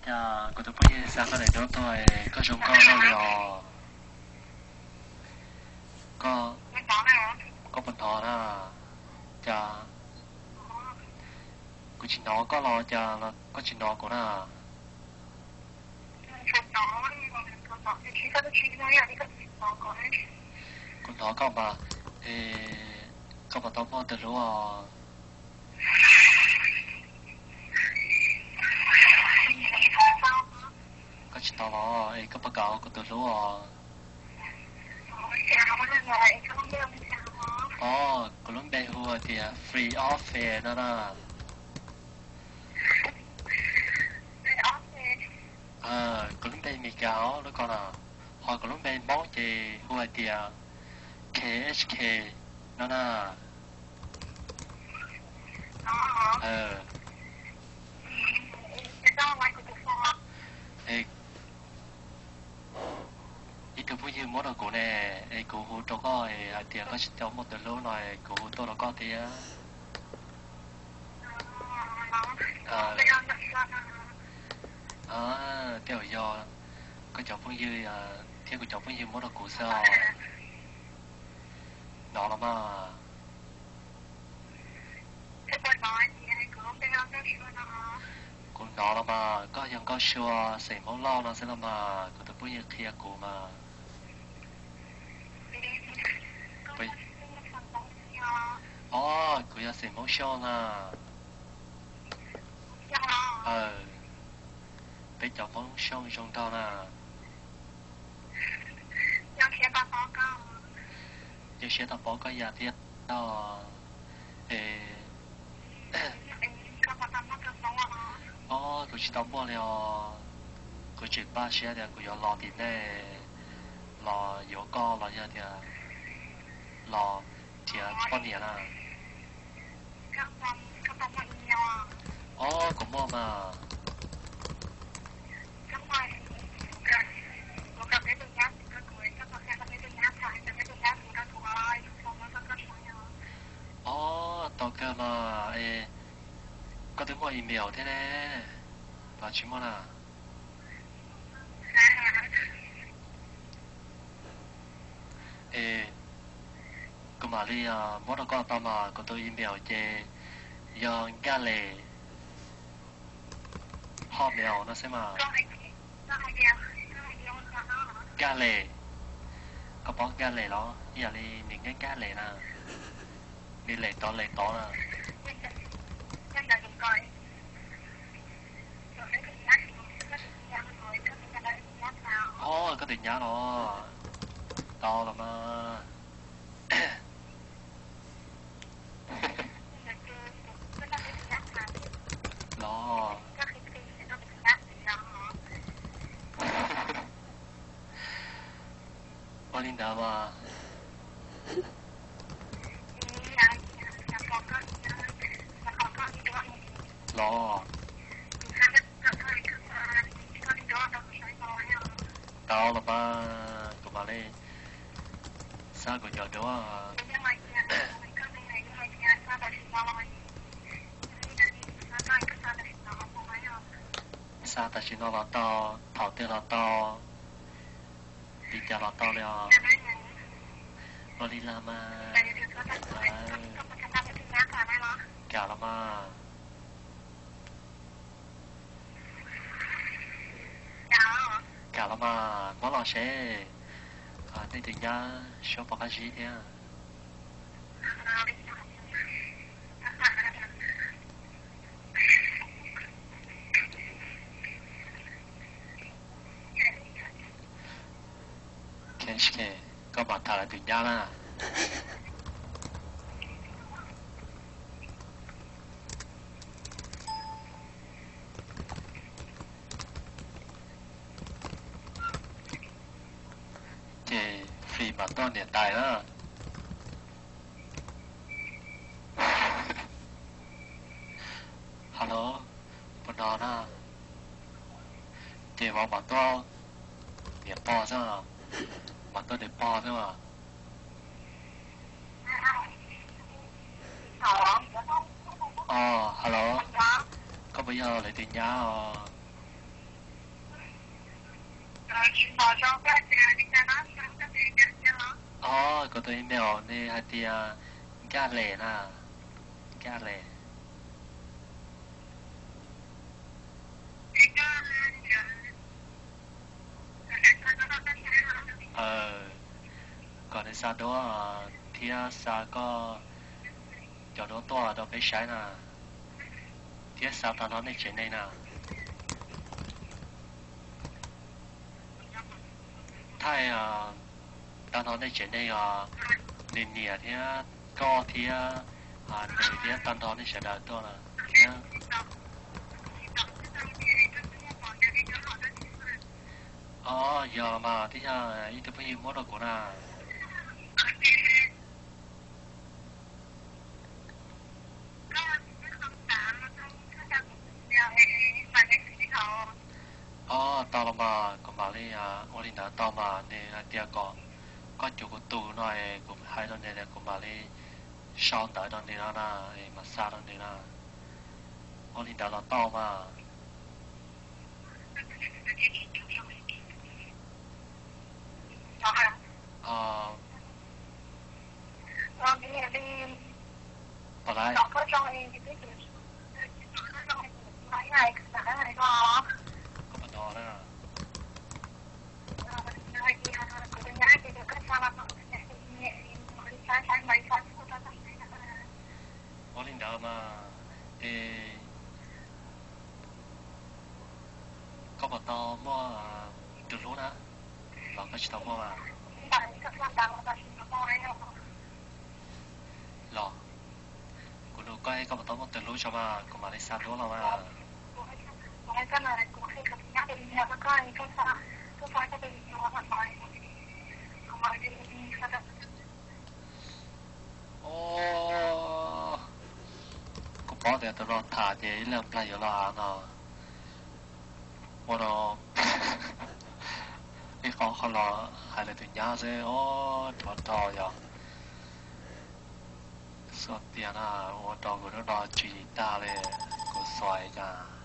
Kuv tus phooj ywg xa koj daim duab tuaj, koj zoo nkauj kawg li os. Koj, koj puas hnov na? Cas kuv tsis hnov koj los cas koj tsis hnov kuv na? Kuv hnov koj mas. Es koj puas tau muaj tus hlub os? Koj tsis tau los es koj puas kam ua kuv tus hlub os? Os, kuv lub npe hu hais tias Free Office no na. Kuv lub npe Meskas os lub ko na, ho kuv lub npe Hmoob ces hu hais tias K H K no na. Ib tug phooj ywg muab rau kuv ne, es kuv hu rau koj hais tias koj tsis tau muaj tus hlub no es kuv hu tuaj rau koj thiab. Tej zaum yog koj cov phooj ywg thiab kuv cov phooj ywg muab rau kuv xwb os. Hnov los mas. Kuv hnov los mas, koj yog Nkauj Sua, xeem Hmoob Lauj no xwb los mas, kuv tus phooj ywg qhia kuv mas. Os, kuv yog xeem Hmoob Xyooj na. Peb cov Hmoob Xyooj zoo nraug na. Nyuaj siab tau paub koj yam thiab os. Es, os, kuv tsis tau muaj li os. Kuv tseem npaj siab tias kuv yuav los tim nej los yuav koj los yog tias los nrhiav poj niam na. Os, kuv muaj mas. Os, tau kawg mas. Es koj twb muaj email thiab ne, los tsis muaj na? Es kuv mam li muab rau koj tau mas, kuv tus email ces yog Nkaj Les Hotmail no xwb mas. Nkaj Les, koj paub Nkaj Les los? Ib yam li nws Nkaj Nkaj Les na, nws Les tod Les tod na. Os, koj tus nyab los? Tau los mas. Los, ua li ntawd mas. Los, tau los mas, kuv mam li xa kuv cov duab. Xa tam sim no los tau, thaum twg los tau, li cas los tau li os. Ua li los mas. Kam los mas. Kam los mas, muab los seb nej tus nyab suab pom qab zib thiab. Koj mam tham lawv tus nyab na. Ces Fim mam tuaj niam tais na. Hello, puas hnov na? Ces vauv mam tuaj niam pog xwb, mam tuaj niam pog xwb mas. Hello, koj puas yog lawv tus nyab os? Os, kuv tus email ne hais tias Nkaj Les na, Nkaj Les. Kom nws xa duab thiab xa koj cov duab tuaj rau peb saib na, thiab xa tag nrho nej tsev neeg na. Thaij tag nrho nej tsev neeg os, nws niam thiab koj thiab nws thiab tag nrho nej sawv daws tuaj na. Os, yog mas, twb yog ib tug phooj ywg muab rau kuv na. Os, tau los mas kuv mam li ua li ntawd tau mas, nws hais tias kom koj cuag kuv tus no es kuv hais rau nws tias kuv mam li sau ntawv rau nws no na, es mam xa rau nws na. Ua li ntawd los tau mas. Pom lawm. Koj puas tos na? Ua li ntawd mas, es koj puas tau muaj tus hlub na? Los koj tsis tau muaj mas? Los kuv nug koj, koj puas tau muaj tus hlub tso mas kuv mam li xa duab los mas. Kuv paub tias tus no tham ces ib leeg plag yuav los av no. Ua rau ib qho qhov los hais lawv tus nyab xwb, rov rau yog xua tiag na, ua rau kuv lub no tsw tag li, kuv xuas cas.